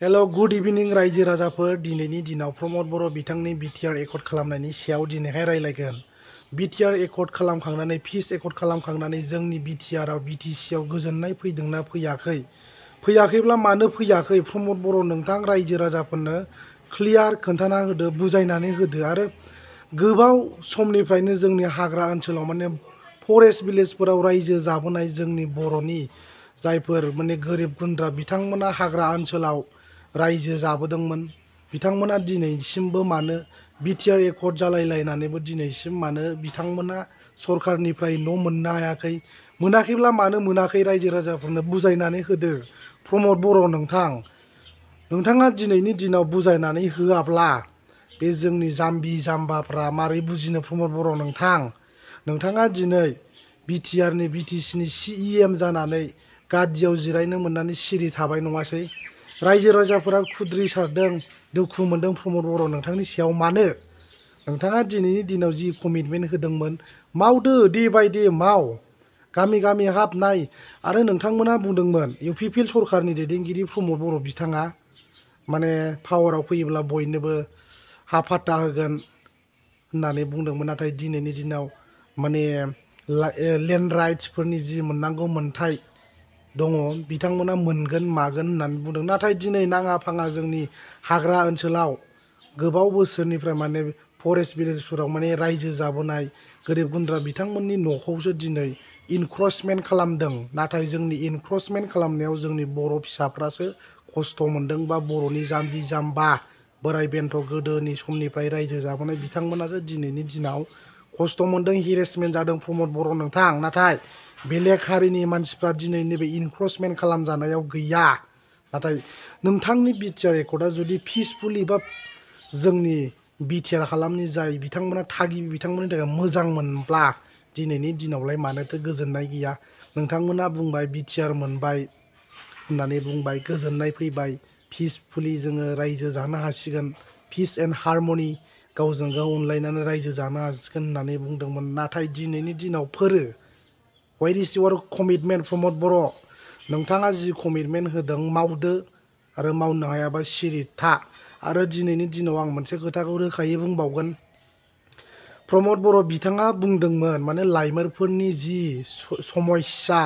Hello good इभिनिं रायजो राजाफोर दिनैनि दिनाव प्रमद बर' बिथांनि बिटिआर एकर्ड खालामनायनि सायाव दिनैहाय रायलायगोन। बिटिआर एकर्ड खालामखांनानै पिस एकर्ड खालामखांनानै जोंनि बिटिआरआव बिटिसिआव गोजोननाय फैदोंना फैयाखै फैयाखैब्ला मानो फैयाखै प्रमद बर' नोंथां रायजो राजाफोरनो क्लियार खोन्थाना होदो बुजायनानै होदो। आरो गोबाव समनिफ्रायनो जोंनि हाग्रा ओनसोलाव माने फरेस्ट भिलेजफोराव रायजो जाबोनाय जोंनि बर'नि जायफोर माने गोरिब गुन्द्रा बिथांमोना हाग्रा ओनसोलाव रायजो जाबोदोंमोन बिथांमोना दिनैसिमबो मानो बिटिआर एकर्ड जालायलायनानैबो दिनैसिम मानो बिथांमोना सरखारनिफ्राय न' मोननो हायाखै मोनाखैब्ला मानो मोनाखै रायजो राजाफोरनो बुजायनानै होदो प्रमद बर' नोंथाङा दिनैनि दिनाव बुजायनानै होआब्ला बे जोंनि जाम्बि जाम्बाफ्रा मारै बुजिनो प्रमद बर' नोंथाङा दिनै बिटिआरनि बिटिसिनि सिएम जानानै गादियाव जिरायनो मोननानै सिरि थाबाय नङासै रायजो राजाफोरा खुद्रि सारदों दुखु मोनदों प्रमद बर' नोंथांनि सायाव मानो नोंथाङा दिनैनि दिनाव जि कमिटमेन्ट होदोंमोन मावदो डे बाय डे माव गामि गामि हाबनाय आरो नोंथांमोना बुंदोंमोन इउपिपिएल सरकारनि दैदेनगिरि प्रमद बर' बिथाङा माने पावाराव फैयोब्ला बयनोबो हा फाट्टा होगोन होननानै बुंदोंमोन नाथाय दिनैनि दिनाव माने लेन्ड राइट्सफोरनि जि मोननांगौ मोन्थाय दङ बिथांमोना मोनगोन मागोन होननानै बुंदों नाथाय दिनै नाङा फाङा जोंनि हाग्रा ओनसोलाव गोबाव बोसोरनिफ्राय माने फरेस्ट भिलेजफोराव माने रायजो जाबोनाय गोरिब गुन्द्रा बिथांमोननि न'खौसो दिनै इनक्रचमेन्ट खालामदों नाथाय जोंनि इनक्रचमेन्ट खालामनायाव जोंनि बर' फिसाफ्रासो खस्थ' मोनदों बा बर'नि जाम्बि जाम्बा बोराय बेन्थ' गोदोनि समनिफ्राय रायजो जाबोनाय बिथांमोनासो दिनैनि दिनाव खस्थ' मोनदों हेरेसमेन्ट जादों प्रमद बर' नोंथां नाथाय बेलेग हारिनि मानसिफ्रा दिनै नैबे इनक्रचमेन्ट खालामजानायाव गैया नाथाय नोंथांनि बिटिआर एकर्डआ जुदि पिसफुलि बा जोंनि बिटिआर हालामनि जाय बिथांमोना थागिबि बिथांमोननि थाखाय मोजां मोनब्ला दिनैनि दिनावलाय मानोथो गोजोननाय गैया नोंथांमोना बुंबाय बिटिआर मोनबाय होननानै बुंबाय गोजोननाय फैबाय पिसफुलि जोङो रायजो जानो हासिगोन पिस एन्ड हारमनि गावजों गाव अनलायनानै रायजो जानो हासिगोन होननानै बुंदोंमोन नाथाय दिनैनि दिनाव वेर इज युवर कमिटमेन्ट प्रमद बर' नोंथाङा जि कमिटमेन्ट होदों मावदो आरो मावनो हायाबा सिरि था आरो दिनैनि दिनाव आं मोनसे खोथाखौ रोखायै बुंबावगोन प्रमद बर' बिथाङा बुंदोंमोन माने लाइमोनफोरनि जि समस्या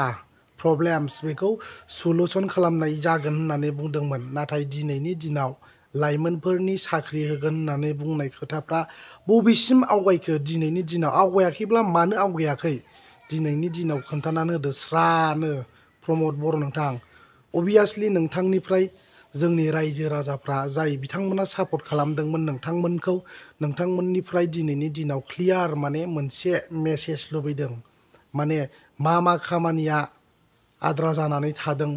प्रब्लेम्स बेखौ सलुसन खालामनाय जागोन होननानै बुंदोंमोन नाथाय दिनैनि दिनाव लाइमोनफोरनि साख्रि होगोन होननानै बुंनाय खोथाफ्रा बबेसिम आवगायखो दिनैनि दिनाव आवगायाखैब्ला मानो आवगायाखै दिनैनि दिनाव खोन्थानानै होदो स्रानो प्रमद बर' नोंथां अभियासलि नोंथांनिफ्राय जोंनि रायजो राजाफ्रा जाय बिथांमोना सापर्ट खालामदोंमोन नोंथांमोननिफ्राय दिनैनि दिनाव क्लियार माने मोनसे मेसेज लुबैदों माने मा खामानिया आद्रा जानानै थादों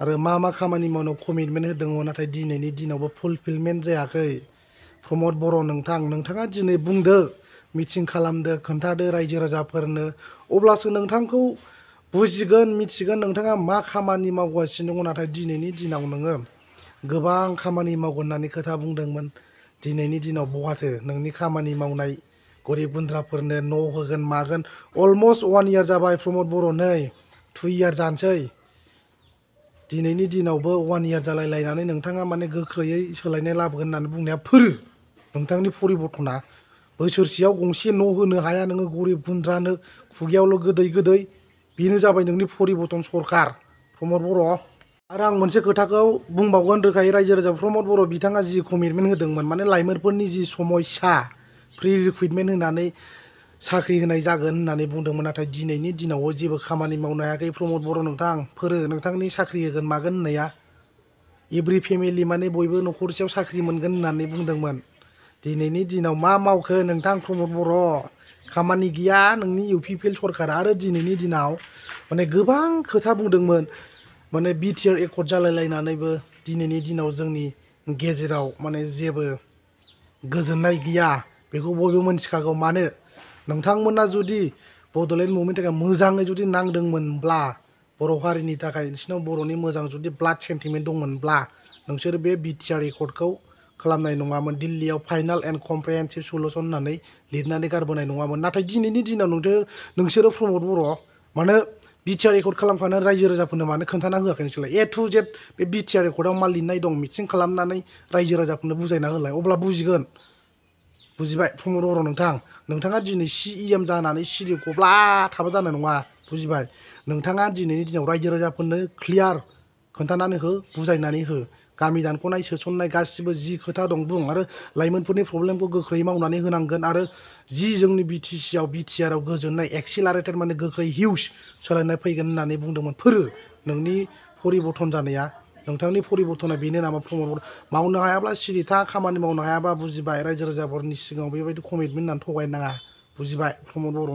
आरो मा खामानि मावनो कमिटमेन्ट होदोंमोन नाथाय दिनैनि दिनावबो फुलफिलमेन्ट जायाखै प्रमद बर' नोंथाङा दिनै बुंदो मिटिं खालामदो खोन्थादो रायजो राजाफोरनो अब्लासो नोंथांखौ बुजिगोन मिथिगोन नोंथाङा मा खामानि मावगासिनो दङ नाथाय दिनैनि दिनाव नोङो गोबां खामानि मावगोन होननानै खोथा बुंदोंमोन दिनैनि दिनाव बहाथो नोंनि खामानि मावनाय गरिब गुन्द्राफोरनो न' होगोन मागोन अलमस्ट 1 इयार जाबाय प्रमद बर' नै 2 इयार जानोसै दिनैनि दिनावबो 1 इयार जालायलायनानै नोंथाङा माने गोख्रैयै सोलायनाय लाबोगोन होननानै बुंनाया नोंथांनि परिबर्तना बोसोरसेयाव गंसे न' होनो हाया नोङो गरिब गुन्द्रानो खुगायावल' गोदै बेनो जाबाय नोंनि परिबर्तन सरकार प्रमद बर' आरो आं मोनसे खोथाखौ बुंबावगोन रोखायै रायजो राजा प्रमद बर' बिथाङा जि कमिटमेन्ट होदोंमोन माने लाइमोनफोरनि जि समस्या प्रि रिक्रुइटमेन्ट होनानै साख्रि होनाय जागोन होननानै बुंदोंमोन नाथाय दिनैनि दिनावबो जेबो खामानि मावनो हायाखै प्रमद बर' नोंथां नोंथांनि साख्रि होगोन मागोन होननाया एभ्रि फेमिलि माने बयबो न'खरसेयाव साख्रि मोनगोन होननानै बुंदोंमोन दिनैनि दिनाव मा मावखो नोंथां प्रमद बर' खामानि गैया नोंनि इउपिपिएल सरकार आरो दिनैनि दिनाव माने गोबां खोथा बुंदोंमोन माने बिटिआर एकर्ड जालायलायनानैबो दिनैनि दिनाव जोंनि गेजेराव माने जेबो गोजोननाय गैया बेखौ बयबो मोनथिखागौ मानो नोंथांमोना जुदि बड'लेण्ड मुभमेन्टनि थाखाय मोजाङै जुदि नांदोंमोनब्ला बर' हारिनि थाखाय नोंसिनाव बर'नि मोजां जुदि ब्लाड सेन्टिमेन्ट दंमोनब्ला नोंसोर बे बिटिआर एकर्डखौ खालामनाय नङामोन दिल्लीयाव फाइनाल एन्ड कमप्रिहेन्सिभ सलुसन होननानै लिरनानै गारबोनाय नङामोन नाथाय दिनैनि दिनाव नोंसोरो प्रमद बर' मानो बिटिआर एकर्ड खालामखानो रायजो राजाफोरनो मानो खोन्थाना होआखै नोंसोरलाय ए टु जेड बे बिटिआर एकर्डआव मा लिरनाय दं मिटिं खालामनानै रायजो राजाफोरनो बुजायना होलाय अब्ला बुजिगोन बुजिबाय प्रमद बर' नोंथाङा दिनै CEM जानानै सिरि गब्ला थाबा जानाय नङा बुजिबाय नोंथाङा दिनैनि दिनाव रायजो राजाफोरनो क्लियार खोन्थानानै हो बुजायनानै हो गामि दानख'नाय सोसननाय गासिबो जि खोथा दं बुं आरो लाइमोनफोरनि प्रब्लेमखौ गोख्रै मावनानै होनांगोन आरो जि जोंनि बिटिसिआव बिटिआरआव गोजोननाय एक्सिलारेटेड माने गोख्रै हिउज सोलायनाय फैगोन होननानै बुंदोंमोन फोरो नोंनि परिबर्तन जानाया नोंथांनि परिबर्तना बेनो नामा प्रमद बर' मावनो हायाब्ला सिरि था खामानि मावनो हायाबा बुजिबाय रायजो राजाफोरनि सिगाङाव बेबायदि कमिटमेन्ट होनानै थगायनो नाङा बुजिबाय प्रमद बर'